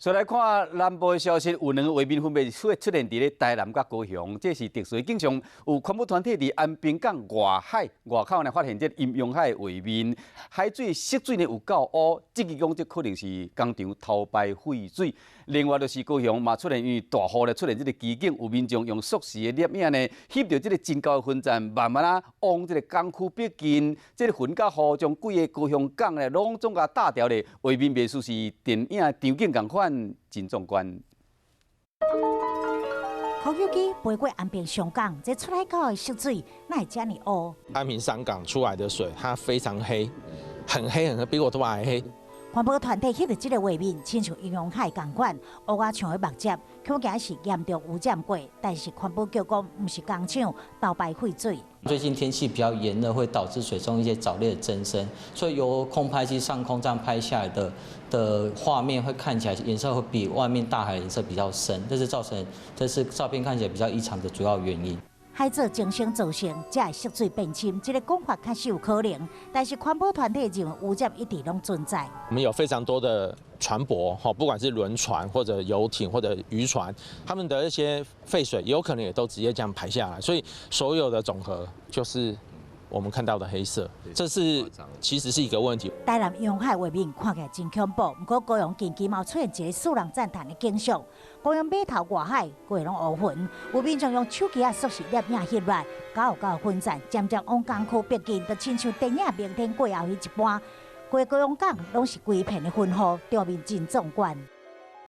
再來看南部的消息，有兩個畫面分別出現佇咧台南佮高雄，這是特殊景象。有環保團體佇安平港外海外口呢發現這陰陽海的畫面，海水色水呢有夠烏，質疑講這可能是工廠偷排廢水。另外就是高雄嘛出現因為大雨咧出現這個奇景，有民眾用縮時的攝影呢翕著這個真厚的雲層，慢慢仔往這個港區逼近，這個雲佮雨將規个高雄港咧攏總共罩牢咧，畫面袂輸是電影場景仝款，真壯觀。空飛機飛過安平上港，這出海口的色水哪會遮爾烏？安平上港出來的水，它非常黑，很黑很黑，比我頭髮還黑。環保團體翕著這个畫面，親像陰陽海仝款，烏仔像彼目汁，恐驚是嚴重污染過。但是環保局講，毋是工廠偷排廢水。最近天氣比較炎熱，會導致水中一些藻類的增生，所以由空拍機上空這樣拍下來的畫面，會看起來顏色會比外面大海顏色比較深，這是造成這是照片看起來比較異常的主要原因。海藻增生造成，才會色水變深，這个講法確實有可能。但是環保團體認為污染一直攏存在。我們有非常多的船舶，不管是輪船或者遊艇或者漁船，他們的一些廢水有可能也都直接這樣排下來，所以所有的總和就是我們看到的黑色，這是其實是一個問題。台南陽海畫面看起來真恐怖，毋過高雄近期嘛出現一个使人讚嘆的景象。高雄碼頭外海規攏烏雲，有民眾用手機仔縮時攝影翕來，厚厚雲層漸漸往港區逼近，就親像電影明天過後彼一般，規高雄港攏是規片的雲霧，場面真壯觀。